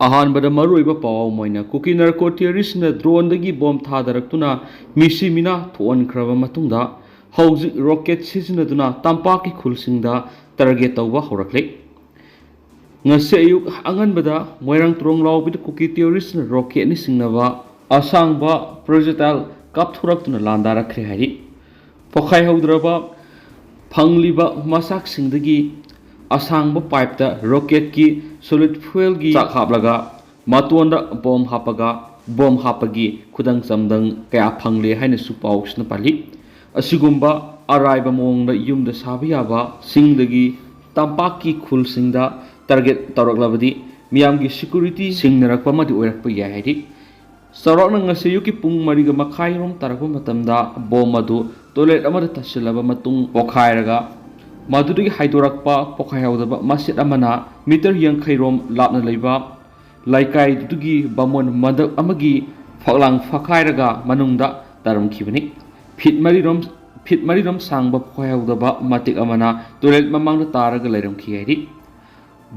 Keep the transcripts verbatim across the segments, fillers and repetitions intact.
ꯑꯍꯥꯟꯕꯗ ꯃꯔꯨꯑꯣꯏꯕ ꯄꯥꯎ ꯑꯃ ꯑꯣꯏꯅ ꯀꯨꯀꯤ ꯅꯥꯔꯀꯣ ꯇꯦꯔꯣꯔꯤꯁꯅ ꯗ꯭ꯔꯣꯟꯗꯒꯤ ꯕꯣꯝ ꯊꯥꯗꯔꯛꯇꯨꯅ ꯃꯤꯁꯤ ꯃꯤꯅꯥ ꯊꯣꯛꯍꯟꯈ꯭ꯔꯕ ꯃꯇꯨꯡꯗ, ꯍꯧꯖꯤꯛ ꯔꯣꯀꯦꯠ ꯁꯤꯖꯤꯟꯅꯗꯨꯅ ꯇꯝꯄꯥꯛꯀꯤ ꯈꯨꯜꯁꯤꯡꯗ ꯇꯥꯔꯒꯦꯠ ꯇꯧꯕ ꯍꯧꯔꯛꯂꯤ꯫ ꯉꯁꯤ ꯑꯌꯨꯛ ꯑꯉꯟꯕꯗ ꯃꯣꯏꯔꯥꯡ ꯇꯨꯔꯣꯡ ꯂꯥꯎꯕꯤꯗ ꯀꯨꯀꯤ ꯇꯦꯔꯣꯔꯤꯁꯅ ꯔꯣꯀꯦꯠꯅ ꯆꯤꯡꯅꯕ ꯑꯁꯥꯡꯕ ꯄ꯭ꯔꯣꯖꯦꯛꯇꯥꯏꯜ ꯀꯥꯞꯊꯣꯔꯛꯇꯨꯅ ꯂꯥꯟꯗꯥꯔꯛꯈ꯭ꯔꯦ ꯍꯥꯏꯔꯤ꯫ ꯄꯣꯈꯥꯏꯍꯧꯗ꯭ꯔꯕ ꯐꯪꯂꯤꯕ ꯃꯆꯥꯛꯁꯤꯡꯗꯒꯤ ꯑꯁꯥꯡꯕ ꯄꯥꯏꯞꯇ ꯔꯣꯀꯦꯠꯀꯤ ꯁꯣꯂꯤꯗ ꯐ꯭ꯌꯨꯑꯦꯜꯒꯤ ꯆꯥꯛ ꯍꯥꯞꯂꯒ ꯃꯇꯣꯟꯗ ꯕꯣꯝ ꯍꯥꯞꯄꯒ ꯕꯣꯝ ꯍꯥꯞꯄꯒꯤ ꯈꯨꯗꯪ ꯆꯥꯝꯗꯪ ꯀꯌꯥ ꯐꯪꯂꯦ ꯍꯥꯏꯅꯁꯨ ꯄꯥꯎꯁꯤꯅ ꯄꯜꯂꯤ꯫ ꯑꯁꯤꯒꯨꯝꯕ ꯑꯔꯥꯏꯕ ꯃꯑꯣꯡꯗ ꯌꯨꯝꯗ ꯁꯥꯕ ꯌꯥꯕ ꯁꯤꯡꯗꯒꯤ ꯇꯝꯄꯥꯛꯀꯤ ꯈꯨꯜꯁꯤꯡꯗ ꯇꯥꯔꯒꯦꯠ ꯇꯧꯔꯛꯂꯕꯗꯤ ꯃꯤꯌꯥꯝꯒꯤ ꯁꯦꯀ꯭ꯌꯨꯔꯤꯇꯤ ꯁꯤꯡꯅꯔꯛꯄ ꯑꯃꯗꯤ ꯑꯣꯏꯔꯛꯄ ꯌꯥꯏ ꯍꯥꯏꯔꯤ꯫ ꯆꯥꯎꯔꯥꯛꯅ ꯉꯁꯤ ꯑꯌꯨꯛꯀꯤ ꯄꯨꯡ ꯃꯔꯤꯒ ꯃꯈꯥꯏꯔꯣꯝ ꯇꯥꯔꯛꯄ ꯃꯇꯝꯗ ꯕꯣꯝ ꯑꯗꯨ ꯇꯣꯏꯂꯦꯠ ꯑꯃꯗ ꯇꯥꯁꯤꯜꯂꯕ ꯃꯇꯨꯡ ꯄꯣꯈꯥꯏꯔꯒ ꯃꯗꯨꯗꯒꯤ ꯍꯥꯏꯗꯣꯔꯛꯄ ꯄꯣꯈꯥꯏꯍꯧꯗꯕ ꯃꯆꯦꯠ ꯑꯃꯅ ꯃꯤꯇꯔ ꯌꯥꯡꯈꯩꯔꯣꯝ ꯂꯥꯞꯅ ꯂꯩꯕ ꯂꯩꯀꯥꯏꯗꯨꯒꯤ ꯕꯥꯃꯣꯟ ꯃꯟꯗꯞ ꯑꯃꯒꯤ ꯐꯛꯂꯥꯡ ꯐꯛꯈꯥꯏꯔꯒ ꯃꯅꯨꯡꯗ ꯇꯥꯔꯝꯈꯤꯕꯅꯤ꯫ ꯐꯤꯠ ꯃꯔꯤꯔꯣꯝ ꯐꯤꯠ ꯃꯔꯤꯔꯣꯝ ꯁꯥꯡꯕ ꯄꯣꯈꯥꯏꯍꯧꯗꯕ ꯃꯇꯦꯛ ꯑꯃꯅ ꯇꯣꯏꯂꯦꯠ ꯃꯃꯥꯡꯗ ꯇꯥꯔꯒ ꯂꯩꯔꯝꯈꯤ ꯍꯥꯏꯔꯤ꯫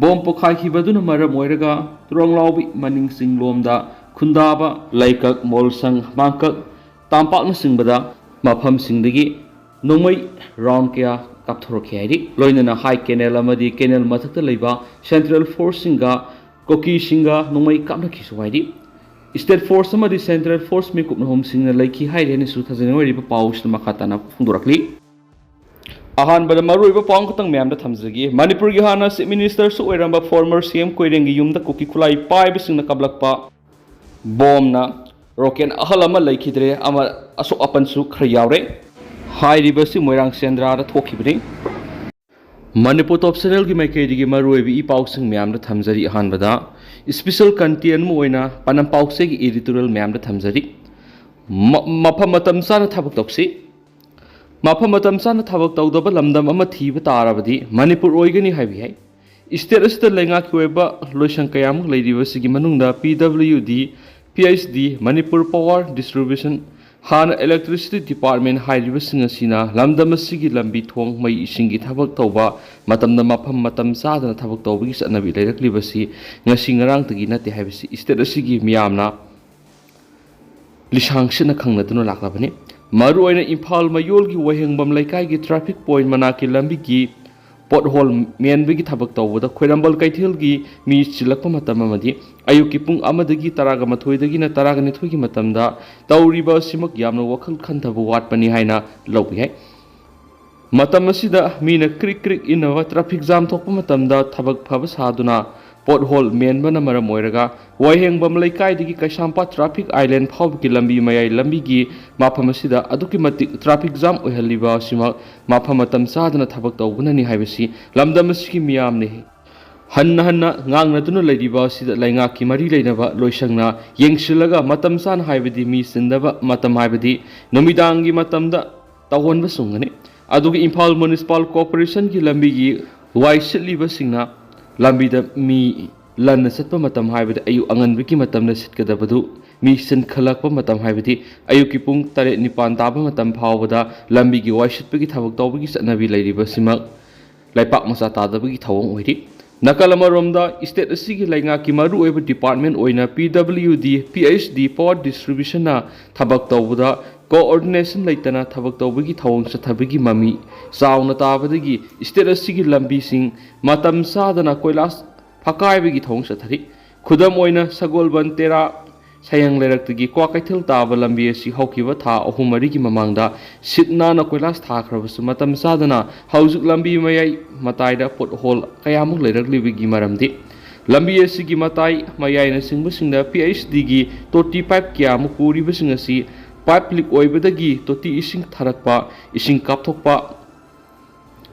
ꯕꯣꯝ ꯄꯣꯈꯥꯏꯈꯤꯕꯗꯨꯅ ꯃꯔꯝ ꯑꯣꯏꯔꯒ ꯇꯨꯔꯣꯡꯂꯥꯎꯕꯤ ꯃꯅꯤꯡ ꯆꯤꯡꯂꯣꯝꯗ ꯈꯨꯟꯗꯥꯕ ꯂꯩꯀꯛ, ꯃꯣꯜꯁꯪ, ꯃꯥꯡꯀꯛ, ꯇꯝꯄꯥꯛꯅꯆꯤꯡꯕꯗ ꯃꯐꯝꯁꯤꯡꯗꯒꯤ ꯅꯣꯡꯃꯩ ꯔꯥꯎꯟ ꯀꯌꯥ ꯀꯥꯞꯊꯣꯔꯛꯈꯤ ꯍꯥꯏꯔꯤ꯫ ꯂꯣꯏꯅꯅ ꯍꯥꯏ ꯀꯦꯅꯦꯜ ꯑꯃꯗꯤ ꯀꯦꯅꯦꯜ ꯃꯊꯛꯇ ꯂꯩꯕ ꯁꯦꯟꯇ꯭ꯔꯦꯜ ꯐꯣꯔꯁꯁꯤꯡꯒ ꯀꯨꯀꯤꯁꯤꯡꯒ ꯅꯣꯡꯃꯩ ꯀꯥꯞꯅꯈꯤꯁꯨ ꯍꯥꯏꯔꯤ꯫ ꯁ꯭ꯇꯦꯠ ꯐꯣꯔꯁ ꯑꯃꯗꯤ ꯁꯦꯟꯇ꯭ꯔꯦꯜ ꯐꯣꯔꯁ ꯃꯤꯀꯨꯞꯅ ꯍꯣꯝꯁꯤꯡꯅ ꯂꯩꯈꯤ ꯍꯥꯏꯔꯤ ꯍꯥꯏꯅꯁꯨ ꯊꯥꯖꯅꯤꯡꯉꯥꯏ ꯑꯣꯏꯔꯤꯕ ꯄꯥꯎꯁꯤꯅ ꯃꯈꯥ ꯇꯥꯅ ꯐꯣꯡꯗꯣꯔꯛꯂꯤ꯫ ꯑꯍꯥꯟꯕꯗ ꯃꯔꯨꯑꯣꯏꯕ ꯄꯥꯎ ꯑꯃꯈꯛꯇꯪ ꯃꯌꯥꯝꯗ ꯊꯝꯖꯒꯦ꯫ ꯃꯅꯤꯄꯨꯔꯒꯤ ꯍꯥꯟꯅ ꯆꯤꯐ ꯃꯤꯅꯤꯁꯇꯔꯁꯨ ꯑꯣꯏꯔꯝꯕ ꯐꯣꯔꯃꯔ ꯁꯤ ꯑꯦꯝ ꯀꯣꯏꯔꯦꯡꯒꯤ ꯌꯨꯝꯗ ꯀꯨꯀꯤ ꯈꯨꯠꯂꯥꯏ ꯄꯥꯏꯕꯁꯤꯡꯅ ꯀꯥꯞꯂꯛꯄ ꯕꯣꯝꯅ ꯔꯣꯀꯦꯠ ꯑꯍꯜ ꯑꯃ ꯂꯩꯈꯤꯗ꯭ꯔꯦ, ꯑꯃ ꯑꯁꯣꯛ ꯑꯄꯟꯁꯨ ꯈꯔ ꯌꯥꯎꯔꯦ꯫ ꯍꯥꯏꯔꯤꯕꯁꯤ ꯃꯣꯏꯔꯥꯡ ꯁꯦꯟꯗ꯭ꯔꯥꯗ ꯊꯣꯛꯈꯤꯕꯅꯤ꯫ ꯃꯅꯤꯄꯨꯔ ꯇꯣꯞ ꯆꯦꯅꯦꯜꯒꯤ ꯃꯥꯏꯀꯩꯗꯒꯤ ꯃꯔꯨꯑꯣꯏꯕ ꯏ ꯄꯥꯎꯁꯤꯡ ꯃꯌꯥꯝꯗ ꯊꯝꯖꯔꯤ꯫ ꯑꯍꯥꯟꯕꯗ, ꯏꯁꯄꯤꯁꯦꯜ ꯀꯟꯇꯦꯟ ꯑꯃ ꯑꯣꯏꯅ ꯄꯥꯟꯗꯝ ꯄꯥꯎꯆꯦꯒꯤ ꯏꯗꯤꯇꯣꯔꯤꯌꯦꯜ ꯃꯌꯥꯝꯗ ꯊꯝꯖꯔꯤ꯫ ꯃ-, ꯃꯐꯝ ꯃꯇꯝ ꯆꯥꯅ ꯊꯕꯛ ꯇꯧꯁꯤ꯫ ꯃꯐꯝ ꯃꯇꯝ ꯆꯥꯅ ꯊꯕꯛ ꯇꯧꯗꯕ ꯂꯝꯗꯝ ꯑꯃ ꯊꯤꯕ ꯇꯥꯔꯕꯗꯤ ꯃꯅꯤꯄꯨꯔ ꯑꯣꯏꯒꯅꯤ ꯍꯥꯏꯕ ꯌꯥꯏ꯫ ꯁ꯭ꯇꯦꯠ ꯑꯁꯤꯗ ꯂꯩꯉꯥꯛꯀꯤ ꯑꯣꯏꯕ ꯂꯣꯏꯁꯪ ꯀꯌꯥꯃꯨꯛ ꯂꯩꯔꯤꯕꯁꯤꯒꯤ ꯃꯅꯨꯡꯗ P W D, P H D, Manipur power distribution ꯍꯥꯟꯅ Electricity Department ꯍꯥꯏꯔꯤꯕꯁꯤꯡ ꯑꯁꯤꯅ ꯂꯝꯗꯝ ꯑꯁꯤꯒꯤ ꯂꯝꯕꯤ ꯊꯣꯡ, ꯃꯩ ꯏꯁꯤꯡꯒꯤ ꯊꯕꯛ ꯇꯧꯕ ꯃꯇꯝꯗ ꯃꯐꯝ ꯃꯇꯝ ꯆꯥꯗꯅ ꯊꯕꯛ ꯇꯧꯕꯒꯤ ꯆꯠꯅꯕꯤ ꯂꯩꯔꯛꯂꯤꯕꯁꯤ ꯉꯁꯤ ꯉꯔꯥꯡꯗꯒꯤ ꯅꯠꯇꯦ ꯍꯥꯏꯕꯁꯤ state ꯑꯁꯤꯒꯤ ꯃꯤꯌꯥꯝꯅ ꯂꯤꯁꯥꯡ ꯁꯤꯠꯅ ꯈꯪꯅꯗꯨꯅ ꯂꯥꯛꯂꯕꯅꯤ꯫ ꯃꯔꯨꯑꯣꯏꯅ ꯏꯝꯐꯥꯜ ꯃꯌꯣꯜꯒꯤ ꯋꯥꯍꯦꯡꯕꯝ ꯂꯩꯀꯥꯏꯒꯤ traffic point ꯃꯅꯥꯛꯀꯤ ꯂꯝꯕꯤꯒꯤ pothole ꯃꯦꯟꯕꯒꯤ ꯊꯕꯛ ꯇꯧꯕꯗ ꯈ꯭ꯋꯥꯏꯔꯝꯕꯟ ꯀꯩꯊꯦꯜꯒꯤ ꯃꯤ ꯆꯤꯜꯂꯛꯄ ꯃꯇꯝ ꯑꯃꯗꯤ ꯑꯌꯨꯛꯀꯤ ꯄꯨꯡ ꯑꯃꯗꯒꯤ ꯇꯔꯥꯒ ꯃꯥꯊꯣꯏꯗꯒꯤꯅ ꯇꯔꯥꯒ ꯅꯤꯊꯣꯏꯒꯤ ꯃꯇꯝꯗ ꯇꯧꯔꯤꯕ ꯑꯁꯤꯃꯛ ꯌꯥꯝꯅ ꯋꯥꯈꯜ ꯈꯟꯊꯕ ꯋꯥꯠꯄꯅꯤ ꯍꯥꯏꯅ ꯂꯧꯕ ꯌꯥꯏ꯫ ꯃꯇꯝ ꯑꯁꯤꯗ ꯃꯤꯅ ꯀ꯭ꯔꯤꯛ ꯀ꯭ꯔꯤꯛ ꯏꯟꯅꯕ traffic jam ꯊꯣꯛꯄ ꯃꯇꯝꯗ ꯊꯕꯛ ꯐꯕ ꯁꯥꯗꯨꯅ pothole ꯃꯦꯟꯕꯅ ꯃꯔꯝ ꯑꯣꯏꯔꯒ ꯋꯥꯍꯦꯡꯕꯝ ꯂꯩꯀꯥꯏꯗꯒꯤ ꯀꯩꯁꯥꯝꯄꯥꯠ traffic island ꯐꯥꯎꯕꯒꯤ ꯂꯝꯕꯤ ꯃꯌꯥꯏ ꯂꯝꯕꯤꯒꯤ ꯃꯐꯝ ꯑꯁꯤꯗ ꯑꯗꯨꯛꯀꯤ ꯃꯇꯤꯛ traffic jam ꯑꯣꯏꯍꯜꯂꯤꯕ ꯑꯁꯤꯃꯛ ꯃꯐꯝ ꯃꯇꯝ ꯆꯥꯗꯅ ꯊꯕꯛ ꯇꯧꯕꯅꯅꯤ ꯍꯥꯏꯕꯁꯤ ꯂꯝꯗꯝ ꯑꯁꯤꯒꯤ ꯃꯤꯌꯥꯝꯅ ꯍꯟꯅ ꯍꯟꯅ ꯉꯥꯡꯅꯗꯨꯅ ꯂꯩꯔꯤꯕ ꯑꯁꯤꯗ ꯂꯩꯉꯥꯛꯀꯤ ꯃꯔꯤ ꯂꯩꯅꯕ ꯂꯣꯏꯁꯪꯅ ꯌꯦꯡꯁꯤꯜꯂꯒ ꯃꯇꯝ ꯆꯥꯅ ꯍꯥꯏꯕꯗꯤ ꯃꯤ ꯆꯤꯟꯗꯕ ꯃꯇꯝ ꯍꯥꯏꯕꯗꯤ ꯅꯨꯃꯤꯗꯥꯡꯒꯤ ꯃꯇꯝꯗ ꯇꯧꯍꯟꯕ ꯆꯨꯝꯒꯅꯤ꯫ ꯑꯗꯨꯒ ꯏꯝꯐꯥꯜ Municipal Corporationꯒꯤ ꯂꯝꯕꯤꯒꯤ ꯋꯥꯏ ꯁꯤꯠꯂꯤꯕꯁꯤꯡꯅ ꯂꯝꯕꯤꯗ ꯃꯤ ꯂꯟꯅ ꯆꯠꯄ ꯃꯇꯝ ꯍꯥꯏꯕꯗꯤ ꯑꯌꯨꯛ ꯑꯉꯟꯕꯒꯤ ꯃꯇꯝꯗ ꯁꯤꯠꯀꯗꯕꯗꯨ ꯃꯤ ꯆꯤꯟꯈꯠꯂꯛꯄ ꯃꯇꯝ ꯍꯥꯏꯕꯗꯤ ꯑꯌꯨꯛꯀꯤ ꯄꯨꯡ ꯇꯔꯦꯠ ꯅꯤꯄꯥꯟ ꯇꯥꯕ ꯃꯇꯝ ꯐꯥꯎꯕꯗ ꯂꯝꯕꯤꯒꯤ ꯋꯥꯏ ꯁꯤꯠꯄꯒꯤ ꯊꯕꯛ ꯇꯧꯕꯒꯤ ꯆꯠꯅꯕꯤ ꯂꯩꯔꯤꯕꯁꯤꯃꯛ ꯂꯩꯄꯥꯛ ꯃꯆꯥ ꯇꯥꯗꯕꯒꯤ ꯊꯧꯑꯣꯡ ꯑꯣꯏꯔꯤ꯫ ꯅꯥꯀꯜ ꯑꯃꯔꯣꯝꯗ state ꯑꯁꯤꯒꯤ ꯂꯩꯉꯥꯛꯀꯤ ꯃꯔꯨꯑꯣꯏꯕ department ꯑꯣꯏꯅ PWD, PHD, Power Distributionꯅ ꯊꯕꯛ ꯇꯧꯕꯗ coordination ꯂꯩꯇꯅ ꯊꯕꯛ ꯇꯧꯕꯒꯤ ꯊꯧꯑꯣꯡ ꯆꯠꯊꯕꯒꯤ ꯃꯃꯤ ꯆꯥꯎꯅ ꯇꯥꯕꯗꯒꯤ state ꯑꯁꯤꯒꯤ ꯂꯝꯕꯤꯁꯤꯡ ꯃꯇꯝ ꯆꯥꯗꯅ ꯀꯣꯏꯂꯥꯁ ꯐꯛꯀꯥꯏꯕꯒꯤ ꯊꯧꯑꯣꯡ ꯆꯠꯊꯔꯤ꯫ ꯈꯨꯗꯝ ꯑꯣꯏꯅ ꯁꯒꯣꯜꯕꯟ ꯇꯦꯔꯥ ꯁꯌꯪ ꯂꯩꯔꯛꯇꯒꯤ ꯀ꯭ꯋꯥꯀꯩꯊꯦꯜ ꯇꯥꯕ ꯂꯝꯕꯤ ꯑꯁꯤ ꯍꯧꯈꯤꯕ ꯊꯥ ꯑꯍꯨꯝ ꯃꯔꯤꯒꯤ ꯃꯃꯥꯡꯗ ꯁꯤꯠ ꯅꯥꯟꯅ ꯀꯣꯏꯂꯥꯁ ꯊꯥꯈ꯭ꯔꯕꯁꯨ ꯃꯇꯝ ꯆꯥꯗꯅ ꯍꯧꯖꯤꯛ ꯂꯝꯕꯤ ꯃꯌꯥꯏ ꯃꯇꯥꯏꯗ pothole ꯀꯌꯥꯃꯨꯛ ꯂꯩꯔꯛꯂꯤꯕꯒꯤ ꯃꯔꯝꯗꯤ ꯂꯝꯕꯤ ꯑꯁꯤꯒꯤ ꯃꯇꯥꯏ ꯃꯌꯥꯏꯅꯆꯤꯡꯕꯁꯤꯡꯗ PHDꯒꯤ ꯇꯣꯇꯤ pipe ꯀꯌꯥꯃꯨꯛ ꯄꯨꯔꯤꯕꯁꯤꯡ ꯑꯁꯤ pipe leak ꯑꯣꯏꯕꯗꯒꯤ ꯇꯣꯇꯤ ꯏꯁꯤꯡ ꯊꯥꯔꯛꯄ, ꯏꯁꯤꯡ ꯀꯥꯞꯊꯣꯛꯄ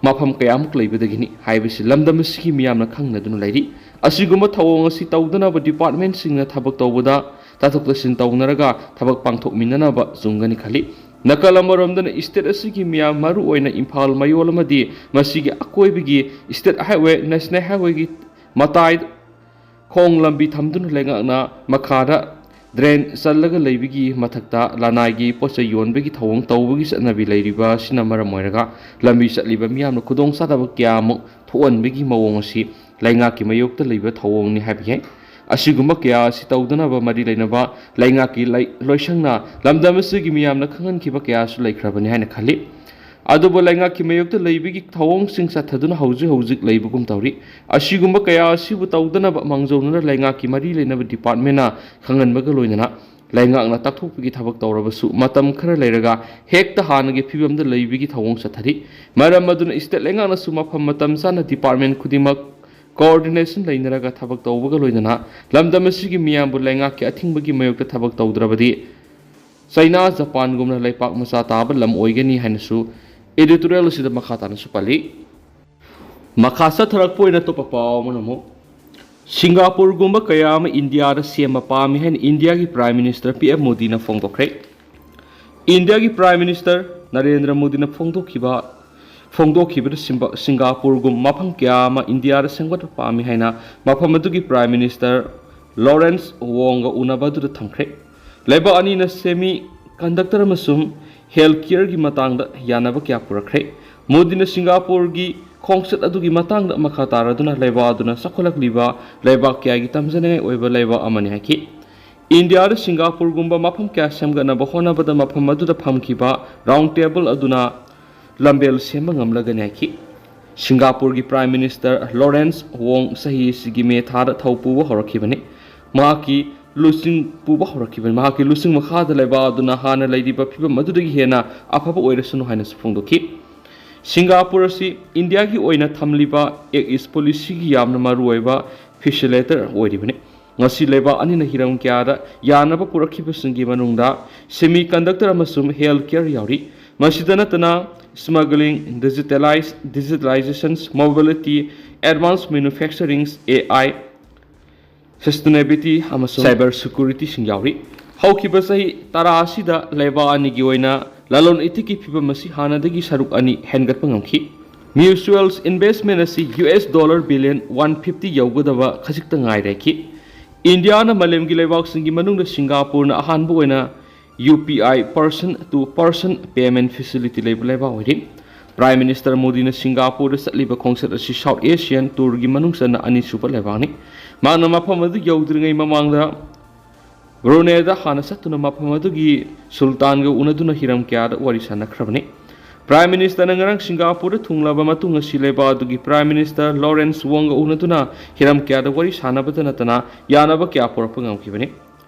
ꯃꯐꯝ ꯀꯌꯥꯃꯨꯛ ꯂꯩꯕꯗꯒꯤꯅꯤ ꯍꯥꯏꯕꯁꯤ ꯂꯝꯗꯝ ꯑꯁꯤꯒꯤ ꯃꯤꯌꯥꯝꯅ ꯈꯪꯅꯗꯨꯅ ꯂꯩꯔꯤ꯫ ꯑꯁꯤꯒꯨꯝꯕ ꯊꯧꯑꯣꯡ ꯑꯁꯤ ꯇꯧꯗꯅꯕ departmentꯁꯤꯡꯅ ꯊꯕꯛ ꯇꯧꯕꯗ ꯇꯥꯊꯣꯛ ꯇꯥꯁꯤꯟ ꯇꯧꯅꯔꯒ ꯊꯕꯛ ꯄꯥꯡꯊꯣꯛꯃꯤꯟꯅꯅꯕ ꯆꯨꯝꯒꯅꯤ ꯈꯜꯂꯤ꯫ ꯅꯥꯀꯜ ꯑꯃꯔꯣꯝꯗꯅ state ꯑꯁꯤꯒꯤ ꯃꯤꯌꯥꯝ ꯃꯔꯨꯑꯣꯏꯅ ꯏꯝꯐꯥꯜ ꯃꯌꯣꯜ ꯑꯃꯗꯤ ꯃꯁꯤꯒꯤ ꯑꯀꯣꯏꯕꯒꯤ state highway, national highwayꯒꯤ ꯃꯇꯥꯏ ꯈꯣꯡ ꯂꯝꯕꯤ ꯊꯝꯗꯨꯅ ꯂꯩꯉꯥꯛꯅ ꯃꯈꯥꯗ ꯗ꯭ꯔꯦꯟ ꯆꯜꯂꯒ ꯂꯩꯕꯒꯤ ꯃꯊꯛꯇ ꯂꯅꯥꯏꯒꯤ ꯄꯣꯠ ꯆꯩ ꯌꯣꯟꯕꯒꯤ ꯊꯧꯑꯣꯡ ꯇꯧꯕꯒꯤ ꯆꯠꯅꯕꯤ ꯂꯩꯔꯤꯕ ꯑꯁꯤꯅ ꯃꯔꯝ ꯑꯣꯏꯔꯒ ꯂꯝꯕꯤ ꯆꯠꯂꯤꯕ ꯃꯤꯌꯥꯝꯅ ꯈꯨꯗꯣꯡꯆꯥꯗꯕ ꯀꯌꯥ ꯑꯃ ꯊꯣꯛꯍꯟꯕꯒꯤ ꯃꯑꯣꯡ ꯑꯁꯤ ꯂꯩꯉꯥꯛꯀꯤ ꯃꯥꯌꯣꯛꯇ ꯂꯩꯕ ꯊꯧꯑꯣꯡꯅꯤ ꯍꯥꯏꯕ ꯌꯥꯏ꯫ ꯑꯁꯤꯒꯨꯝꯕ ꯀꯌꯥ ꯑꯁꯤ ꯇꯧꯗꯅꯕ ꯃꯔꯤ ꯂꯩꯅꯕ ꯂꯩꯉꯥꯛꯀꯤ ꯂꯩ-, ꯂꯣꯏꯁꯪꯅ ꯂꯝꯗꯝ ꯑꯁꯤꯒꯤ ꯃꯤꯌꯥꯝꯅ ꯈꯪꯍꯟꯈꯤꯕ ꯀꯌꯥꯁꯨ ꯂꯩꯈ꯭ꯔꯕꯅꯤ ꯍꯥꯏꯅ ꯈꯜꯂꯤ꯫ ꯑꯗꯨꯕꯨ ꯂꯩꯉꯥꯛꯀꯤ ꯃꯥꯌꯣꯛꯇ ꯂꯩꯕꯒꯤ ꯊꯧꯑꯣꯡꯁꯤꯡ ꯆꯠꯊꯗꯨꯅ ꯍꯧꯖꯤꯛ ꯍꯧꯖꯤꯛ ꯂꯩꯕꯒꯨꯝ ꯇꯧꯔꯤ꯫ ꯑꯁꯤꯒꯨꯝꯕ ꯀꯌꯥ ꯑꯁꯤꯕꯨ ꯇꯧꯗꯅꯕ ꯃꯥꯡꯖꯧꯅꯅ ꯂꯩꯉꯥꯛꯀꯤ ꯃꯔꯤ ꯂꯩꯅꯕ ꯗꯤꯄꯥꯔꯠꯃꯦꯟꯅ ꯈꯪꯍꯟꯕꯒ ꯂꯣꯏꯅꯅ ꯂꯩꯉꯥꯛꯅ ꯇꯥꯛꯊꯣꯛꯄꯒꯤ ꯊꯕꯛ ꯇꯧꯔꯕꯁꯨ ꯃꯇꯝ ꯈꯔ ꯂꯩꯔꯒ ꯍꯦꯛꯇ ꯍꯥꯟꯅꯒꯤ ꯐꯤꯕꯝꯗ ꯂꯩꯕꯒꯤ ꯊꯧꯑꯣꯡ ꯆꯠꯊꯔꯤ꯫ ꯃꯔꯝ ꯑꯗꯨꯅ ꯁ꯭ꯇꯦꯠ ꯂꯩꯉꯥꯛꯅꯁꯨ ꯃꯐꯝ ꯃꯇꯝ ꯆꯥꯅ ꯗꯤꯄꯥꯔꯠꯃꯦꯟ ꯈꯨꯗꯤꯡꯃꯛ ꯀꯣꯑꯣꯔꯗꯤꯅꯦꯁꯟ ꯂꯩꯅꯔꯒ ꯊꯕꯛ ꯇꯧꯕꯒ ꯂꯣꯏꯅꯅ ꯂꯝꯗꯝ ꯑꯁꯤꯒꯤ ꯃꯤꯌꯥꯝꯕꯨ ꯂꯩꯉꯥꯛꯀꯤ ꯑꯊꯤꯡꯕꯒꯤ ꯃꯥꯌꯣꯛꯇ ꯊꯕꯛ ꯇꯧꯗ꯭ꯔꯕꯗꯤ ꯆꯩꯅꯥ, ꯖꯄꯥꯟꯒꯨꯝꯅ ꯂꯩꯄꯥꯛ ꯃꯆꯥ ꯇꯥꯕ ꯂꯝ ꯑꯣꯏꯒꯅꯤ ꯍꯥꯏꯅꯁꯨ ꯏꯗꯤꯇꯣꯔꯤꯌꯦꯜ ꯑꯁꯤꯗ ꯃꯈꯥ ꯇꯥꯅꯁꯨ ꯄꯜꯂꯤ꯫ ꯃꯈꯥ ꯆꯠꯊꯔꯛꯄ ꯑꯣꯏꯅ ꯑꯇꯣꯞꯄ ꯄꯥꯎ ꯑꯃꯅ ꯑꯃꯨꯛ ꯁꯤꯡꯒꯥꯄꯨꯔꯒꯨꯝꯕ ꯀꯌꯥ ꯑꯃ ꯏꯟꯗꯤꯌꯥꯗ ꯁꯦꯝꯕ ꯄꯥꯝꯃꯤ ꯍꯥꯏꯅ ꯏꯟꯗꯤꯌꯥꯒꯤ ꯄ꯭ꯔꯥꯏꯝ ꯃꯤꯅꯤꯁꯇꯔ ꯄꯤ ꯑꯦꯝ ꯃꯣꯗꯤꯅ ꯐꯣꯡꯗꯣꯛꯈ꯭ꯔꯦ꯫ ꯏꯟꯗꯤꯌꯥꯒꯤ ꯄ꯭ꯔꯥꯏꯝ ꯃꯤꯅꯤꯁꯇꯔ ꯅꯔꯦꯟꯗ꯭ꯔ ꯃꯣꯗꯤꯅ ꯐꯣꯡꯗꯣꯛꯈꯤꯕ, ꯐꯣꯡꯗꯣꯛꯈꯤꯕꯗ ꯁꯤꯝꯕ-, ꯁꯤꯡꯒꯥꯄꯨꯔꯒꯨꯝ ꯃꯐꯝ ꯀꯌꯥ ꯑꯃ ꯏꯟꯗꯤꯌꯥꯗ ꯁꯦꯝꯒꯠꯄ ꯄꯥꯝꯃꯤ ꯍꯥꯏꯅ ꯃꯐꯝ ꯑꯗꯨꯒꯤ ꯄ꯭ꯔꯥꯏꯝ ꯃꯤꯅꯤꯁꯇꯔ ꯂꯣꯔꯦꯟꯁ ꯋꯣꯡꯒ ꯎꯅꯕ ꯑꯗꯨꯗ ꯊꯝꯈ꯭ꯔꯦ꯫ ꯂꯩꯕꯥꯛ ꯑꯅꯤꯅ ꯁꯦꯃꯤ ꯀꯟꯗꯛꯇꯔ ꯑꯃꯁꯨꯡ ꯍꯦꯜꯊ ꯀꯤꯌꯔꯒꯤ ꯃꯇꯥꯡꯗ ꯌꯥꯅꯕ ꯀꯌꯥ ꯄꯨꯔꯛꯈ꯭ꯔꯦ꯫ ꯃꯣꯗꯤꯅ ꯁꯤꯡꯒꯥꯄꯨꯔꯒꯤ ꯈꯣꯡꯆꯠ ꯑꯗꯨꯒꯤ ꯃꯇꯥꯡꯗ ꯃꯈꯥ ꯇꯥꯔꯗꯨꯅ ꯂꯩꯕꯥꯛ ꯑꯗꯨꯅ ꯆꯥꯎꯈꯠꯂꯛꯂꯤꯕ ꯂꯩꯕꯥꯛ ꯀꯌꯥꯒꯤ ꯇꯝꯖꯅꯤꯡꯉꯥꯏ ꯑꯣꯏꯕ ꯂꯩꯕꯥꯛ ꯑꯃꯅꯤ ꯍꯥꯏꯈꯤ꯫ ꯏꯟꯗꯤꯌꯥꯗ ꯁꯤꯡꯒꯥꯄꯨꯔꯒꯨꯝꯕ ꯃꯐꯝ ꯀꯌꯥ ꯁꯦꯝꯒꯠꯅꯕ ꯍꯣꯠꯅꯕꯗ ꯃꯐꯝ ꯑꯗꯨꯗ ꯐꯝꯈꯤꯕ ꯔꯥꯎꯟ ꯇꯦꯕꯜ ꯑꯗꯨꯅ ꯂꯝꯕꯦꯜ ꯁꯦꯝꯕ ꯉꯝꯂꯒꯅꯤ ꯍꯥꯏꯈꯤ꯫ ꯁꯤꯡꯒꯥꯄꯨꯔꯒꯤ ꯄ꯭ꯔꯥꯏꯝ ꯃꯤꯅꯤꯁꯇꯔ ꯂꯣꯔꯦꯟꯁ ꯋꯣꯡ ꯆꯍꯤ ꯑꯁꯤꯒꯤ ꯃꯦ ꯊꯥꯗ ꯊꯧ ꯄꯨꯕ ꯍꯧꯔꯛꯈꯤꯕꯅꯤ꯫ ꯃꯍꯥꯛꯀꯤ ꯂꯨꯆꯤꯡ ꯄꯨꯕ ꯍꯧꯔꯛꯈꯤꯕꯅꯤ꯫ ꯃꯍꯥꯛꯀꯤ ꯂꯨꯆꯤꯡ ꯃꯈꯥꯗ ꯂꯩꯕꯥꯛ ꯑꯗꯨꯅ ꯍꯥꯟꯅ ꯂꯩꯔꯤꯕ ꯐꯤꯕꯝ ꯑꯗꯨꯗꯒꯤ ꯍꯦꯟꯅ ꯑꯐꯕ ꯑꯣꯏꯔꯁꯅꯨ ꯍꯥꯏꯅꯁꯨ ꯐꯣꯡꯗꯣꯛꯈꯤ꯫ ꯁꯤꯡꯒꯥꯄꯨꯔ ꯑꯁꯤ ꯏꯟꯗꯤꯌꯥꯒꯤ ꯑꯣꯏꯅ ꯊꯝꯂꯤꯕ ꯑꯦꯛ ꯏꯁ ꯄꯣꯂꯤꯁꯤꯒꯤ ꯌꯥꯝꯅ ꯃꯔꯨꯑꯣꯏꯕ ꯐꯦꯁꯤꯂꯦꯇꯔ ꯑꯣꯏꯔꯤꯕꯅꯤ꯫ ꯉꯁꯤ ꯂꯩꯕꯥꯛ ꯑꯅꯤꯅ ꯍꯤꯔꯝ ꯀꯌꯥꯗ ꯌꯥꯅꯕ ꯄꯨꯔꯛꯈꯤꯕꯁꯤꯡꯒꯤ ꯃꯅꯨꯡꯗ ꯁꯦꯃꯤ ꯀꯟꯗꯛꯇꯔ ꯑꯃꯁꯨꯡ ꯍꯦꯜꯊ ꯀꯤꯌꯔ ꯌꯥꯎꯔꯤ꯫ ꯃꯁꯤꯗ ꯅꯠꯇꯅ smuggling, digitalise-, digitalisations, mobility, advance manufacturing, A I, sustainability ꯑꯃꯁꯨꯡ ꯁꯥꯏꯕꯔ ꯁꯦꯀ꯭ꯌꯨꯔꯤꯇꯤꯁꯤꯡ ꯌꯥꯎꯔꯤ꯫ ꯍꯧꯈꯤꯕ ꯆꯍꯤ ꯇꯔꯥ ꯑꯁꯤꯗ ꯂꯩꯕꯥꯛ ꯑꯅꯤꯒꯤ ꯑꯣꯏꯅ ꯂꯂꯣꯟ ꯏꯇꯤꯛꯀꯤ ꯐꯤꯕꯝ ꯑꯁꯤ ꯍꯥꯟꯅꯗꯒꯤ ꯁꯔꯨꯛ ꯑꯅꯤ ꯍꯦꯟꯒꯠꯄ ꯉꯝꯈꯤ꯫ ꯃ꯭ꯌꯨꯆꯨꯋꯦꯜ ꯏꯟꯚꯦꯁ꯭ꯇꯃꯦꯟ ꯑꯁꯤ U S dollar billion one fifty ꯌꯧꯒꯗꯕ ꯈꯖꯤꯛꯇ ꯉꯥꯏꯔꯦ ꯍꯥꯏꯈꯤ꯫ ꯏꯟꯗꯤꯌꯥꯅ ꯃꯥꯂꯦꯝꯒꯤ ꯂꯩꯕꯥꯛꯁꯤꯡꯒꯤ ꯃꯅꯨꯡꯗ ꯁꯤꯡꯒꯥꯄꯨꯔꯅ ꯑꯍꯥꯟꯕ ꯑꯣꯏꯅ U P I person to person payment facility ꯂꯩꯕ ꯂꯩꯕꯥꯛ ꯑꯣꯏꯔꯤ꯫ Prime Minister ꯃꯣꯗꯤꯅ ꯁꯤꯡꯒꯥꯄꯨꯔꯗ ꯆꯠꯂꯤꯕ ꯈꯣꯡꯆꯠ ꯑꯁꯤ South Asian tourꯒꯤ ꯃꯅꯨꯡ ꯆꯟꯅ ꯑꯅꯤꯁꯨꯕ ꯂꯩꯕꯥꯛꯅꯤ꯫ ꯃꯍꯥꯛꯅ ꯃꯐꯝ ꯑꯗꯨ ꯌꯧꯗ꯭ꯔꯤꯉꯩ ꯃꯃꯥꯡꯗ ꯕ꯭ꯔꯨꯅꯦꯗ ꯍꯥꯟꯅ ꯆꯠꯇꯨꯅ ꯃꯐꯝ ꯑꯗꯨꯒꯤ ꯁꯨꯜꯇꯥꯟꯒ ꯎꯅꯗꯨꯅ ꯍꯤꯔꯝ ꯀꯌꯥꯗ ꯋꯥꯔꯤ ꯁꯥꯟꯅꯈ꯭ꯔꯕꯅꯤ꯫ Prime Ministerꯅ ꯉꯔꯥꯡ ꯁꯤꯡꯒꯥꯄꯨꯔꯗ ꯊꯨꯡꯂꯕ ꯃꯇꯨꯡ ꯉꯁꯤ ꯂꯩꯕꯥꯛ ꯑꯗꯨꯒꯤ Prime Minister ꯂꯣꯔꯦꯟꯁ ꯋꯣꯡꯒ ꯎꯅꯗꯨꯅ ꯍꯤꯔꯝ ꯀꯌꯥꯗ ꯋꯥꯔꯤ ꯁꯥꯟꯅꯕꯗ ꯅꯠꯇꯅ ꯌꯥꯅꯕ ꯀꯌꯥ ꯄꯨꯔꯛꯄ ꯉꯝꯈꯤꯕꯅꯤ꯫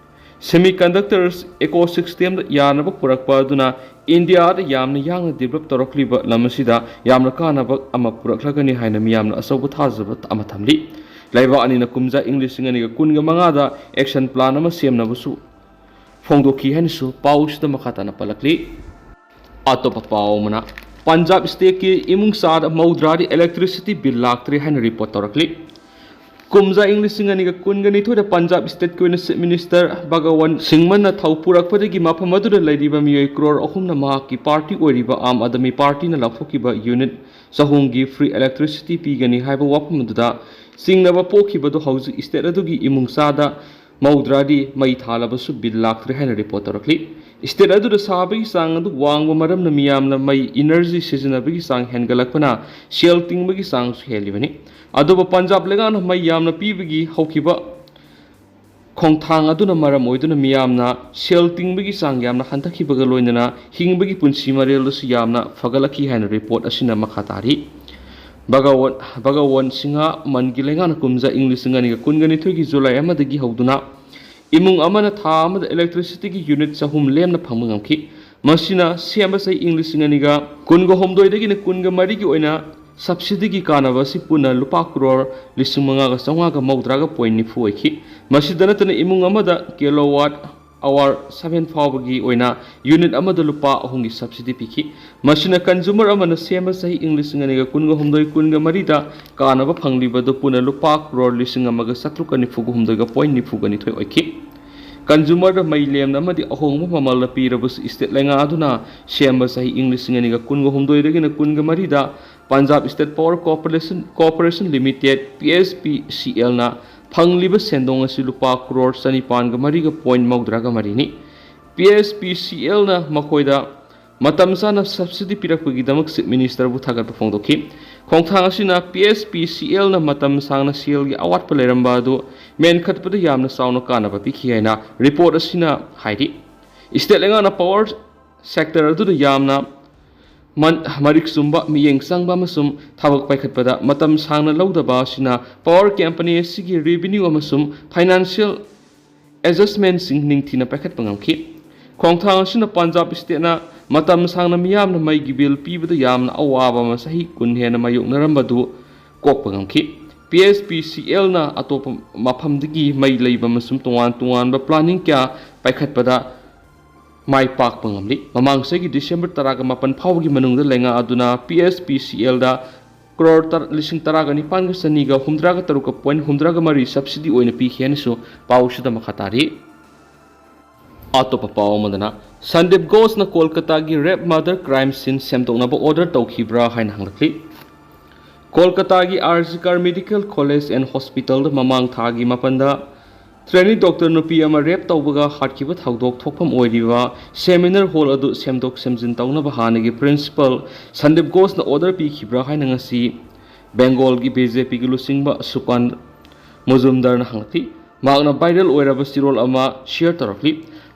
Semiconductors ecosystemꯗ ꯌꯥꯅꯕ ꯄꯨꯔꯛꯄ ꯑꯗꯨꯅ ꯏꯟꯗꯤꯌꯥꯗ ꯌꯥꯝꯅ ꯌꯥꯡꯅ develop ꯇꯧꯔꯛꯂꯤꯕ ꯂꯝ ꯑꯁꯤꯗ ꯌꯥꯝꯅ ꯀꯥꯟꯅꯕ ꯑꯃ ꯄꯨꯔꯛꯂꯒꯅꯤ ꯍꯥꯏꯅ ꯃꯤꯌꯥꯝꯅ ꯑꯆꯧꯕ ꯊꯥꯖꯕ ꯑꯃ ꯊꯝꯂꯤ꯫ ꯂꯩꯕꯥꯛ ꯑꯅꯤꯅ ꯀꯨꯝꯖꯥ ꯏꯪ ꯂꯤꯁꯤꯡ ꯑꯅꯤꯒ ꯀꯨꯟꯒ ꯃꯉꯥꯗ action plan ꯑꯃ ꯁꯦꯝꯅꯕꯁꯨ ꯐꯣꯡꯗꯣꯛꯈꯤ ꯍꯥꯏꯅꯁꯨ ꯄꯥꯎꯁꯤꯗ ꯃꯈꯥ ꯇꯥꯅ ꯄꯜꯂꯛꯂꯤ꯫ ꯑꯇꯣꯞꯄ ꯄꯥꯎ ꯑꯃꯅ, ꯄꯟꯖꯥꯕ stateꯀꯤ ꯏꯃꯨꯡ ꯆꯥꯗ ꯃꯧꯗ꯭ꯔꯥꯗꯤ electricity bill ꯂꯥꯛꯇ꯭ꯔꯦ ꯍꯥꯏꯅ report ꯇꯧꯔꯛꯂꯤ꯫ ꯀꯨꯝꯖꯥ ꯏꯪ ꯂꯤꯁꯤꯡ ꯑꯅꯤꯒ ꯀꯨꯟꯒ ꯅꯤꯊꯣꯏꯗ ꯄꯟꯖꯥꯕ stateꯀꯤ ꯑꯣꯏꯅ Chief Minister ꯚꯒꯋꯟ ꯁꯤꯡ ꯃꯟꯅ ꯊꯧ ꯄꯨꯔꯛꯄꯗꯒꯤ ꯃꯐꯝ ꯑꯗꯨꯗ ꯂꯩꯔꯤꯕ ꯃꯤꯑꯣꯏ ꯀ꯭ꯔꯣꯔ ꯑꯍꯨꯝꯅ ꯃꯍꯥꯛꯀꯤ party ꯑꯣꯏꯔꯤꯕ Aam Aadmi partyꯅ ꯂꯥꯎꯊꯣꯛꯈꯤꯕ unit ꯆꯍꯨꯝꯒꯤ free electricity ꯄꯤꯒꯅꯤ ꯍꯥꯏꯕ ꯋꯥꯐꯝ ꯑꯗꯨꯗ ꯆꯤꯡꯅꯕ ꯄꯣꯛꯈꯤꯕꯗꯨ ꯍꯧꯖꯤꯛ state ꯑꯗꯨꯒꯤ ꯏꯃꯨꯡ ꯆꯥꯗ ꯃꯧꯗ꯭ꯔꯥꯗꯤ ꯃꯩ ꯊꯥꯜꯂꯕꯁꯨ bill ꯂꯥꯛꯇ꯭ꯔꯦ ꯍꯥꯏꯅ report ꯇꯧꯔꯛꯂꯤ꯫ State ꯑꯗꯨꯗ ꯁꯥꯕꯒꯤ ꯆꯥꯡ ꯑꯗꯨ ꯋꯥꯡꯕ ꯃꯔꯝꯅ ꯃꯤꯌꯥꯝꯅ ꯃꯩ energy ꯁꯤꯖꯤꯟꯅꯕꯒꯤ ꯆꯥꯡ ꯍꯦꯟꯒꯠꯂꯛꯄꯅ ꯁꯦꯜ ꯇꯤꯡꯕꯒꯤ ꯆꯥꯡꯁꯨ ꯍꯦꯜꯂꯤꯕꯅꯤ꯫ ꯑꯗꯨꯕꯨ ꯄꯟꯖꯥꯕ ꯂꯩꯉꯥꯛꯅ ꯃꯩ ꯌꯥꯝꯅ ꯄꯤꯕꯒꯤ ꯍꯧꯈꯤꯕ ꯈꯣꯡꯊꯥꯡ ꯑꯗꯨꯅ ꯃꯔꯝ ꯑꯣꯏꯗꯨꯅ ꯃꯤꯌꯥꯝꯅ ꯁꯦꯜ ꯇꯤꯡꯕꯒꯤ ꯆꯥꯡ ꯌꯥꯝꯅ ꯍꯟꯊꯈꯤꯕꯒ ꯂꯣꯏꯅꯅ ꯍꯤꯡꯕꯒꯤ ꯄꯨꯟꯁꯤ ꯃꯔꯦꯜꯗꯁꯨ ꯌꯥꯝꯅ ꯐꯒꯠꯂꯛꯈꯤ ꯍꯥꯏꯅ report ꯑꯁꯤꯅ ꯃꯈꯥ ꯇꯥꯔꯤ꯫ ꯚꯒꯋꯟ, ꯚꯒꯋꯟ ꯁꯤꯡꯍ ꯃꯟꯒꯤ ꯂꯩꯉꯥꯛꯅ ꯀꯨꯝꯖꯥ ꯏꯪ ꯂꯤꯁꯤꯡ ꯑꯅꯤꯒ ꯀꯨꯟꯒ ꯅꯤꯊꯣꯏꯒꯤ ꯖꯨꯂꯥꯏ ꯑꯃꯗꯒꯤ ꯍꯧꯗꯨꯅ ꯏꯃꯨꯡ ꯑꯃꯅ ꯊꯥ ꯑꯃꯗ electricityꯒꯤ unit ꯆꯍꯨꯝ ꯂꯦꯝꯅ ꯐꯪꯕ ꯉꯝꯈꯤ꯫ ꯃꯁꯤꯅ ꯁꯦꯝꯕ ꯆꯍꯤ ꯏꯪ ꯂꯤꯁꯤꯡ ꯑꯅꯤꯒ ꯀꯨꯟꯒ ꯍꯨꯝꯗꯣꯏꯗꯒꯤꯅ ꯀꯨꯟꯒ ꯃꯔꯤꯒꯤ ꯑꯣꯏꯅ subsidyꯒꯤ ꯀꯥꯟꯅꯕ ꯑꯁꯤ ꯄꯨꯟꯅ ꯂꯨꯄꯥ ꯀ꯭ꯔꯣꯔ ꯂꯤꯁꯤꯡ ꯃꯉꯥꯒ ꯆꯥꯝꯃꯉꯥꯒ ꯃꯧꯗ꯭ꯔꯥꯒ point ꯅꯤꯐꯨ ꯑꯣꯏꯈꯤ꯫ ꯃꯁꯤꯗ ꯅꯠꯇꯅ ꯏꯃꯨꯡ ꯑꯃꯗ kilowatt hour seven ꯐꯥꯎꯕꯒꯤ ꯑꯣꯏꯅ unit ꯑꯃꯗ ꯂꯨꯄꯥ ꯑꯍꯨꯝꯒꯤ subsidy ꯄꯤꯈꯤ꯫ ꯃꯁꯤꯅ consumer ꯑꯃꯅ ꯁꯦꯝꯕ ꯆꯍꯤ ꯏꯪ ꯂꯤꯁꯤꯡ ꯑꯅꯤꯒ ꯀꯨꯟꯒ ꯍꯨꯝꯗꯣꯏ ꯀꯨꯟꯒ ꯃꯔꯤꯗ ꯀꯥꯟꯅꯕ ꯐꯪꯂꯤꯕꯗꯨ ꯄꯨꯟꯅ ꯂꯨꯄꯥ ꯀ꯭ꯔꯣꯔ ꯂꯤꯁꯤꯡ ꯑꯃꯒ ꯆꯥꯇ꯭ꯔꯨꯛꯀ ꯅꯤꯐꯨꯒ ꯍꯨꯝꯗꯣꯏꯒ point ꯅꯤꯐꯨꯒ ꯅꯤꯊꯣꯏ ꯑꯣꯏꯈꯤ꯫ Consumerꯗ ꯃꯩ ꯂꯦꯝꯅ ꯑꯃꯗꯤ ꯑꯍꯣꯡꯕ ꯃꯃꯜꯗ ꯄꯤꯔꯕꯁꯨ state ꯂꯩꯉꯥꯛ ꯑꯗꯨꯅ ꯁꯦꯝꯕ ꯆꯍꯤ ꯏꯪ ꯂꯤꯁꯤꯡ ꯑꯅꯤꯒ ꯀꯨꯟꯒ ꯍꯨꯝꯗꯣꯏꯗꯒꯤꯅ ꯀꯨꯟꯒ ꯃꯔꯤꯗ Punjab State Power Corporation, Corporation Limited, P S P C Lꯅ ꯐꯪꯂꯤꯕ ꯁꯦꯟꯗꯣꯡ ꯑꯁꯤ ꯂꯨꯄꯥ ꯀ꯭ꯔꯣꯔ ꯆꯅꯤꯄꯥꯟꯒ ꯃꯔꯤꯒ ꯄꯣꯏꯟ ꯃꯧꯗ꯭ꯔꯥꯒ ꯃꯔꯤꯅꯤ꯫ ꯄꯤ ꯑꯦꯁ ꯄꯤ ꯁꯤ ꯑꯦꯜꯅ ꯃꯈꯣꯏꯗ ꯃꯇꯝ ꯆꯥꯅ subsidy ꯄꯤꯔꯛꯄꯒꯤꯗꯃꯛ Chief Ministerꯕꯨ ꯊꯥꯒꯠꯄ ꯐꯣꯡꯗꯣꯛꯈꯤ꯫ ꯈꯣꯡꯊꯥꯡ ꯑꯁꯤꯅ ꯄꯤ ꯑꯦꯁ ꯄꯤ ꯁꯤ ꯑꯦꯜꯅ ꯃꯇꯝ ꯁꯥꯡꯅ ꯁꯦꯜꯒꯤ ꯑꯋꯥꯠꯄ ꯂꯩꯔꯝꯕ ꯑꯗꯨ ꯃꯦꯟꯈꯠꯄꯗ ꯌꯥꯝꯅ ꯆꯥꯎꯅ ꯀꯥꯟꯅꯕ ꯄꯤꯈꯤ ꯍꯥꯏꯅ report ꯑꯁꯤꯅ ꯍꯥꯏꯔꯤ꯫ State ꯂꯩꯉꯥꯛꯅ power sector ꯑꯗꯨꯗ ꯌꯥꯝꯅ ꯃꯟ-, ꯃꯔꯤꯛ ꯆꯨꯝꯕ, ꯃꯤꯠꯌꯦꯡ ꯆꯪꯕ ꯑꯃꯁꯨꯡ ꯊꯕꯛ ꯄꯥꯏꯈꯠꯄꯗ ꯃꯇꯝ ꯁꯥꯡꯅ ꯂꯧꯗꯕ ꯑꯁꯤꯅ power company ꯑꯁꯤꯒꯤ revenue ꯑꯃꯁꯨꯡ financial adjustmentꯁꯤꯡ ꯅꯤꯡꯊꯤꯅ ꯄꯥꯏꯈꯠꯄ ꯉꯝꯈꯤ꯫ ꯈꯣꯡꯊꯥꯡ ꯑꯁꯤꯅ ꯄꯟꯖꯥꯕ stateꯅ ꯃꯇꯝ ꯁꯥꯡꯅ ꯃꯤꯌꯥꯝꯅ ꯃꯩꯒꯤ bill ꯄꯤꯕꯗ ꯌꯥꯝꯅ ꯑꯋꯥꯕ ꯑꯃ ꯆꯍꯤ ꯀꯨꯟ ꯍꯦꯟꯅ ꯃꯥꯌꯣꯛꯅꯔꯝꯕꯗꯨ ꯀꯣꯛꯄ ꯉꯝꯈꯤ꯫ ꯄꯤ ꯑꯦꯁ ꯄꯤ ꯁꯤ ꯑꯦꯜꯅ ꯑꯇꯣꯞꯄ ꯃꯐꯝꯗꯒꯤ ꯃꯩ ꯂꯩꯕ ꯑꯃꯁꯨꯡ ꯇꯣꯉꯥꯟ ꯇꯣꯉꯥꯟꯕ planning ꯀꯌꯥ ꯄꯥꯏꯈꯠꯄꯗ ꯃꯥꯏ ꯄꯥꯛꯄ ꯉꯝꯂꯤ꯫ ꯃꯃꯥꯡ ꯆꯍꯤꯒꯤ December ꯇꯔꯥꯒ ꯃꯥꯄꯟ ꯐꯥꯎꯕꯒꯤ ꯃꯅꯨꯡꯗ ꯂꯩꯉꯥꯛ ꯑꯗꯨꯅ ꯄꯤ ꯑꯦꯁ ꯄꯤ ꯁꯤ ꯑꯦꯜꯗ ꯀ꯭ꯔꯣꯔ ꯇꯔ-, ꯂꯤꯁꯤꯡ ꯇꯔꯥꯒ ꯅꯤꯄꯥꯟꯒ ꯆꯅꯤꯒ ꯍꯨꯝꯗ꯭ꯔꯥꯒ ꯇꯔꯨꯛꯀ ꯄꯣꯏꯟ ꯍꯨꯝꯗ꯭ꯔꯥꯒ ꯃꯔꯤ subsidy ꯑꯣꯏꯅ ꯄꯤꯈꯤ ꯍꯥꯏꯅꯁꯨ ꯄꯥꯎꯁꯤꯗ ꯃꯈꯥ ꯇꯥꯔꯤ꯫ ꯑꯇꯣꯞꯄ ꯄꯥꯎ ꯑꯃꯗꯅ, Sandeep ꯘꯣꯁꯅ ꯀꯣꯜꯀꯇꯥꯒꯤ rape murder crime scene ꯁꯦꯝꯗꯣꯛꯅꯕ order ꯇꯧꯈꯤꯕ꯭ꯔꯥ ꯍꯥꯏꯅ ꯍꯪꯂꯛꯂꯤ꯫ ꯀꯣꯜꯀꯇꯥꯒꯤ R G Kar Medical College and Hospitalꯗ ꯃꯃꯥꯡ ꯊꯥꯒꯤ ꯃꯥꯄꯟꯗ trainee doctor ꯅꯨꯄꯤ ꯑꯃ rape ꯇꯧꯕꯒ ꯍꯥꯠꯈꯤꯕ ꯊꯧꯗꯣꯛ ꯊꯣꯛꯐꯝ ꯑꯣꯏꯔꯤꯕ seminar hall ꯑꯗꯨ ꯁꯦꯝꯗꯣꯛ ꯁꯦꯝꯖꯤꯟ ꯇꯧꯅꯕ ꯍꯥꯟꯅꯒꯤ principal ꯁꯟꯗꯤꯞ ꯘꯣꯁꯅ order ꯄꯤꯈꯤꯕ꯭ꯔꯥ ꯍꯥꯏꯅ ꯉꯁꯤ ꯕꯦꯡꯒꯣꯜꯒꯤ ꯕꯤ ꯖꯦ ꯄꯤꯒꯤ ꯂꯨꯆꯤꯡꯕ ꯁꯨꯀꯥꯟ ꯃꯨꯖꯨꯝꯗꯔꯅ ꯍꯪꯂꯛꯈꯤ꯫ ꯃꯍꯥꯛꯅ viral ꯑꯣꯏꯔꯕ ꯆꯦꯔꯣꯜ ꯑꯃ share ꯇꯧꯔꯛꯂꯤ꯫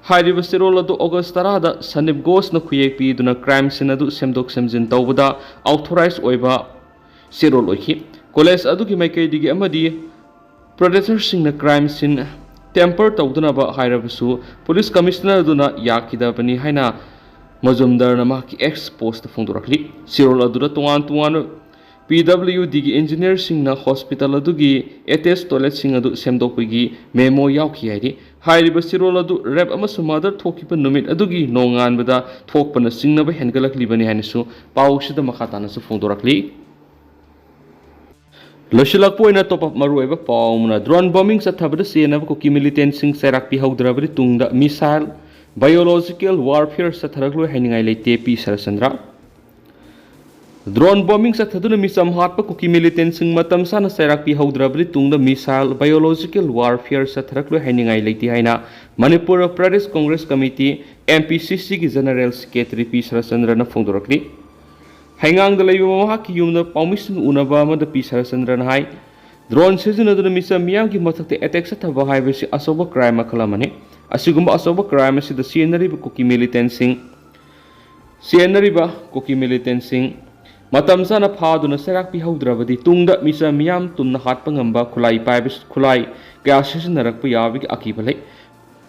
ꯍꯥꯏꯔꯤꯕ ꯆꯦꯔꯣꯜ ꯑꯗꯨ August ꯇꯔꯥꯗ ꯁꯟꯗꯤꯞ ꯘꯣꯁꯅ ꯈꯨꯌꯦꯛ ꯄꯤꯗꯨꯅ crime scene ꯑꯗꯨ ꯁꯦꯝꯗꯣꯛ ꯁꯦꯝꯖꯤꯟ ꯇꯧꯕꯗ authorize ꯑꯣꯏꯕ ꯆꯦꯔꯣꯜ ꯑꯣꯏꯈꯤ꯫ College ꯑꯗꯨꯒꯤ ꯃꯥꯏꯀꯩꯗꯒꯤ ꯑꯃꯗꯤ protesters ꯁꯤꯡꯅ crime scene tamper ꯇꯧꯗꯅꯕ ꯍꯥꯏꯔꯕꯁꯨ police commissioner ꯑꯗꯨꯅ ꯌꯥꯈꯤꯗꯕꯅꯤ ꯍꯥꯏꯅ ꯃꯖꯨꯝꯗꯔꯅ ꯃꯍꯥꯛꯀꯤ X post ꯇ ꯐꯣꯡꯗꯣꯔꯛꯂꯤ꯫ ꯆꯦꯔꯣꯜ ꯑꯗꯨꯗ ꯇꯣꯉꯥꯟ ꯇꯣꯉꯥꯟꯕ P W D ꯒꯤ engineer ꯁꯤꯡꯅ hospital ꯑꯗꯨꯒꯤ attached toilet ꯁꯤꯡ ꯑꯗꯨ ꯁꯦꯝꯗꯣꯛꯄꯒꯤ memo ꯌꯥꯎꯈꯤ ꯍꯥꯏꯔꯤ꯫ ꯍꯥꯏꯔꯤꯕ ꯆꯦꯔꯣꯜ ꯑꯗꯨ rape ꯑꯃꯁꯨꯡ murder ꯊꯣꯛꯈꯤꯕ ꯅꯨꯃꯤꯠ ꯑꯗꯨꯒꯤ ꯅꯣꯡꯉꯥꯟꯕꯗ ꯊꯣꯛꯄꯅ ꯆꯤꯡꯅꯕ ꯍꯦꯟꯒꯠꯂꯛꯂꯤꯕꯅꯤ ꯍꯥꯏꯅꯁꯨ ꯄꯥꯎꯁꯤꯗ ꯃꯈꯥ ꯇꯥꯅꯁꯨ ꯐꯣꯡꯗꯣꯔꯛꯂꯤ꯫ ꯂꯣꯏꯁꯤꯜꯂꯛꯄ ꯑꯣꯏꯅ ꯑꯇꯣꯞꯄ ꯃꯔꯨꯑꯣꯏꯕ ꯄꯥꯎ ꯑꯃꯅ, drone bombing ꯆꯠꯊꯕꯗ ꯆꯦꯟꯅꯕ ꯀꯨꯀꯤ militant ꯁꯤꯡ ꯆꯩꯔꯥꯛ ꯄꯤꯍꯧꯗ꯭ꯔꯕꯗꯤ ꯇꯨꯡꯗ missile, biological warfare ꯆꯠꯊꯔꯛꯂꯣꯏ ꯍꯥꯏꯅꯤꯡꯉꯥꯏ ꯂꯩꯇꯦ, ꯄꯤ ꯁꯔꯠꯆꯟꯗ꯭ꯔ꯫ Drone bombing ꯆꯠꯊꯗꯨꯅ ꯃꯤꯆꯝ ꯍꯥꯠꯄ ꯀꯨꯀꯤ militantꯁꯤꯡ ꯃꯇꯝ ꯆꯥꯅ ꯆꯩꯔꯥꯛ ꯄꯤꯍꯧꯗ꯭ꯔꯕꯗꯤ ꯇꯨꯡꯗ missile, biological warfare ꯆꯠꯊꯔꯛꯂꯣꯏ ꯍꯥꯏꯅꯤꯡꯉꯥꯏ ꯂꯩꯇꯦ ꯍꯥꯏꯅ ꯃꯅꯤꯄꯨꯔ ꯄ꯭ꯔꯗꯦꯁ ꯀꯣꯡꯒ꯭ꯔꯦꯁ ꯀꯃꯤꯇꯤ, MPCCꯒꯤ General Secretary ꯄꯤ ꯁꯔꯠꯆꯟꯗ꯭ꯔꯅ ꯐꯣꯡꯗꯣꯔꯛꯂꯤ꯫ ꯍꯩꯉꯥꯡꯗ ꯂꯩꯕ ꯃꯍꯥꯛꯀꯤ ꯌꯨꯝꯗ ꯄꯥꯎꯃꯤꯁꯤꯡ ꯎꯅꯕ ꯑꯃꯗ ꯄꯤ ꯁꯔꯠꯆꯟꯗ꯭ꯔꯅ ꯍꯥꯏ, drone ꯁꯤꯖꯤꯟꯅꯗꯨꯅ ꯃꯤꯆꯝ ꯃꯤꯌꯥꯝꯒꯤ ꯃꯊꯛꯇ attack ꯆꯠꯊꯕ ꯍꯥꯏꯕꯁꯤ ꯑꯆꯧꯕ crime ꯃꯈꯜ ꯑꯃꯅꯤ꯫ ꯑꯁꯤꯒꯨꯝꯕ ꯑꯆꯧꯕ crime ꯑꯁꯤꯗ ꯆꯦꯟꯅꯔꯤꯕ ꯀꯨꯀꯤ militantꯁꯤꯡ, ꯆꯦꯟꯅꯔꯤꯕ ꯀꯨꯀꯤ militantꯁꯤꯡ ꯃꯇꯝ ꯆꯥꯅ ꯐꯥꯗꯨꯅ ꯆꯩꯔꯥꯛ ꯄꯤꯍꯧꯗ꯭ꯔꯕꯗꯤ ꯇꯨꯡꯗ ꯃꯤꯆꯝ ꯃꯤꯌꯥꯝ ꯇꯨꯝꯅ ꯍꯥꯠꯄ ꯉꯝꯕ ꯈꯨꯠꯂꯥꯏ ꯄꯥꯏꯕ, ꯈꯨꯠꯂꯥꯏ ꯀꯌꯥ ꯁꯤꯖꯤꯟꯅꯔꯛꯄ ꯌꯥꯕꯒꯤ ꯑꯀꯤꯕ ꯂꯩ꯫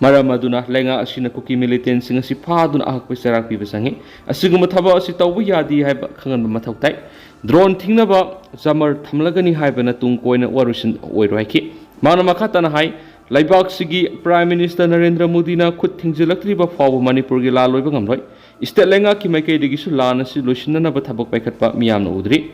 ꯃꯔꯝ ꯑꯗꯨꯅ ꯂꯩꯉꯥꯛ ꯑꯁꯤꯅ ꯀꯨꯀꯤ militantꯁꯤꯡ ꯑꯁꯤ ꯐꯥꯗꯨꯅ ꯑꯍꯛꯄ ꯆꯩꯔꯥꯛ ꯄꯤꯕ ꯆꯪꯏ꯫ ꯑꯁꯤꯒꯨꯝꯕ ꯊꯕꯛ ꯑꯁꯤ ꯇꯧꯕ ꯌꯥꯗꯦ ꯍꯥꯏꯕ ꯈꯪꯍꯟꯕ ꯃꯊꯧ ꯇꯥꯏ꯫ Drone ꯊꯤꯡꯅꯕ jammer ꯊꯝꯂꯒꯅꯤ ꯍꯥꯏꯕꯅ ꯇꯨꯡ ꯀꯣꯏꯅ ꯋꯥꯔꯣꯏꯁꯤꯟ ꯑꯣꯏꯔꯣꯏ ꯍꯥꯏꯈꯤ꯫ ꯃꯥꯅ ꯃꯈꯥ ꯇꯥꯅ ꯍꯥꯏ, ꯂꯩꯕꯥꯛꯁꯤꯒꯤ Prime Minister ꯅꯔꯦꯟꯗ꯭ꯔ ꯃꯣꯗꯤꯅ ꯈꯨꯠ ꯊꯤꯡꯖꯤꯜꯂꯛꯇ꯭ꯔꯤꯕ ꯐꯥꯎꯕ ꯃꯅꯤꯄꯨꯔꯒꯤ ꯂꯥꯟ ꯂꯣꯏꯕ ꯉꯝꯂꯣꯏ꯫ State ꯂꯩꯉꯥꯛꯀꯤ ꯃꯥꯏꯀꯩꯗꯒꯤꯁꯨ ꯂꯥꯟ ꯑꯁꯤ ꯂꯣꯏꯁꯤꯟꯅꯅꯕ ꯊꯕꯛ ꯄꯥꯏꯈꯠꯄ ꯃꯤꯌꯥꯝꯅ ꯎꯗ꯭ꯔꯤ꯫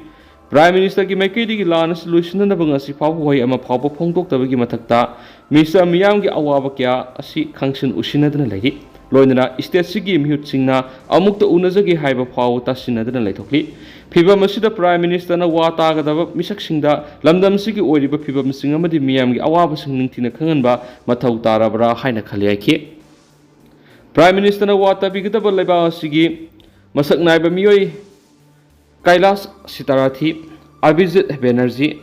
Prime Ministerꯒꯤ ꯃꯥꯏꯀꯩꯗꯒꯤ ꯂꯥꯟ ꯑꯁꯤ ꯂꯣꯏꯁꯤꯟꯅꯅꯕ ꯉꯁꯤ ꯐꯥꯎꯕ ꯋꯥꯍꯩ ꯑꯃ ꯐꯥꯎꯕ ꯐꯣꯡꯗꯣꯛꯇꯕꯒꯤ ꯃꯊꯛꯇ ꯃꯤꯆꯝ ꯃꯤꯌꯥꯝꯒꯤ ꯑꯋꯥꯕ ꯀꯌꯥ ꯑꯁꯤ ꯈꯪꯁꯤꯟ ꯎꯁꯤꯟꯅꯗꯨꯅ ꯂꯩꯔꯤ꯫ ꯂꯣꯏꯅꯅ stateꯁꯤꯒꯤ ꯃꯤꯍꯨꯠꯁꯤꯡꯅ ꯑꯃꯨꯛꯇ ꯎꯅꯖꯒꯦ ꯍꯥꯏꯕ ꯐꯥꯎꯕ ꯇꯥꯁꯤꯟꯅꯗꯨꯅ ꯂꯩꯊꯣꯛꯂꯤ꯫ ꯐꯤꯚꯝ ꯑꯁꯤꯗ Prime Ministerꯅ ꯋꯥ ꯇꯥꯒꯗꯕ ꯃꯤꯁꯛꯁꯤꯡꯗ ꯂꯝꯗꯝꯁꯤꯒꯤ ꯑꯣꯏꯔꯤꯕ ꯐꯤꯚꯝꯁꯤꯡ ꯑꯃꯗꯤ ꯃꯤꯌꯥꯝꯒꯤ ꯑꯋꯥꯕꯁꯤꯡ ꯅꯤꯡꯊꯤꯅ ꯈꯪꯍꯟꯕ ꯃꯊꯧ ꯇꯥꯔꯕ꯭ꯔꯥ ꯍꯥꯏꯅ ꯈꯜꯂꯤ ꯍꯥꯏꯈꯤ꯫ Prime Ministerꯅ ꯋꯥ ꯇꯥꯕꯤꯒꯗꯕ ꯂꯩꯕꯥꯛ ꯑꯁꯤꯒꯤ ꯃꯁꯛ ꯅꯥꯏꯕ ꯃꯤꯑꯣꯏ ꯀꯩꯂꯥꯁ ꯁꯤꯇꯥꯔꯥꯊꯤ, ꯑꯚꯤꯖꯤꯠ ꯕꯦꯅꯔꯖꯤ,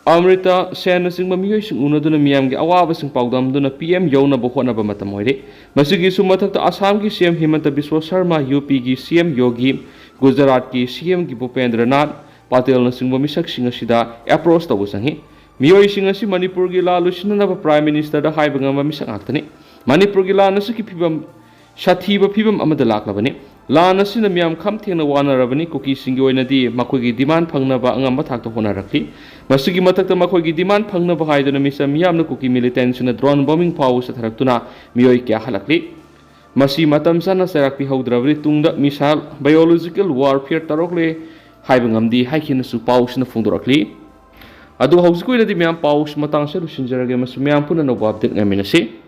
ꯑꯃ꯭ꯔꯤꯇꯥ ꯁꯦꯟꯅꯆꯤꯡꯕ ꯃꯤꯑꯣꯏꯁꯤꯡ ꯎꯅꯗꯨꯅ ꯃꯤꯌꯥꯝꯒꯤ ꯑꯋꯥꯕꯁꯤꯡ ꯄꯥꯎꯗꯝꯗꯨꯅ PM ꯌꯧꯅꯕ ꯍꯣꯠꯅꯕ ꯃꯇꯝ ꯑꯣꯏꯔꯦ꯫ ꯃꯁꯤꯒꯤꯁꯨ ꯃꯊꯛꯇ ꯑꯁꯥꯝꯒꯤ CM ꯍꯤꯃꯟꯇ ꯕꯤꯁ꯭ꯋ ꯁꯔꯃ, UPꯒꯤ CM ꯌꯣꯒꯤ, ꯒꯨꯖꯔꯥꯠꯀꯤ CMꯒꯤ ꯚꯨꯄꯦꯟꯗ꯭ꯔ ꯅꯥꯊ ꯄꯇꯦꯜꯅꯆꯤꯡꯕ ꯃꯤꯁꯛꯁꯤꯡ ꯑꯁꯤꯗ approach ꯇꯧꯕ ꯆꯪꯏ꯫ ꯃꯤꯑꯣꯏꯁꯤꯡ ꯑꯁꯤ ꯃꯅꯤꯄꯨꯔꯒꯤ ꯂꯥꯟ ꯂꯣꯏꯁꯤꯟꯅꯅꯕ Prime Ministerꯗ ꯍꯥꯏꯕ ꯉꯝꯕ ꯃꯤꯁꯛ ꯉꯥꯛꯇꯅꯤ꯫ ꯃꯅꯤꯄꯨꯔꯒꯤ ꯂꯥꯟ ꯑꯁꯤꯒꯤ ꯐꯤꯕꯝ ꯁꯥꯊꯤꯕ ꯐꯤꯕꯝ ꯑꯃꯗ ꯂꯥꯛꯂꯕꯅꯤ꯫ ꯂꯥꯟ ꯑꯁꯤꯅ ꯃꯤꯌꯥꯝ ꯈꯝ ꯊꯦꯡꯅ ꯋꯥꯅꯔꯕꯅꯤ꯫ ꯀꯨꯀꯤꯁꯤꯡꯒꯤ ꯑꯣꯏꯅꯗꯤ ꯃꯈꯣꯏꯒꯤ demand ꯐꯪꯅꯕ ꯑꯉꯝꯕ ꯊꯥꯛꯇ ꯍꯣꯠꯅꯔꯛꯂꯤ꯫ ꯃꯁꯤꯒꯤ ꯃꯊꯛꯇ ꯃꯈꯣꯏꯒꯤ demand ꯐꯪꯅꯕ ꯍꯥꯏꯗꯨꯅ ꯃꯤꯆꯝ ꯃꯤꯌꯥꯝꯅ ꯀꯨꯀꯤ militantꯁꯤꯡꯅ drone bombing ꯐꯥꯎꯕ ꯆꯠꯊꯔꯛꯇꯨꯅ ꯃꯤꯑꯣꯏ ꯀꯌꯥ ꯍꯜꯂꯛꯂꯤ꯫ ꯃꯁꯤ ꯃꯇꯝ ꯆꯥꯅ ꯆꯩꯔꯥꯛ ꯄꯤꯍꯧꯗ꯭ꯔꯕꯗꯤ ꯇꯨꯡꯗ missile, biological warfare ꯇꯧꯔꯛꯂꯦ ꯍꯥꯏꯕ ꯉꯝꯗꯦ ꯍꯥꯏꯈꯤꯅꯁꯨ ꯄꯥꯎꯁꯤꯅ ꯐꯣꯡꯗꯣꯔꯛꯂꯤ꯫ ꯑꯗꯨ ꯍꯧꯖꯤꯛꯀꯤ ꯑꯣꯏꯅꯗꯤ ꯃꯌꯥꯝ ꯄꯥꯎꯁꯤ ꯃꯇꯥꯡꯁꯤꯗ ꯂꯣꯏꯁꯤꯟꯖꯔꯒꯦ꯫ ꯃꯁꯤ ꯃꯌꯥꯝ ꯄꯨꯟꯅ ꯑꯅꯧꯕ update ꯉꯥꯏꯃꯤꯟꯅꯁꯤ꯫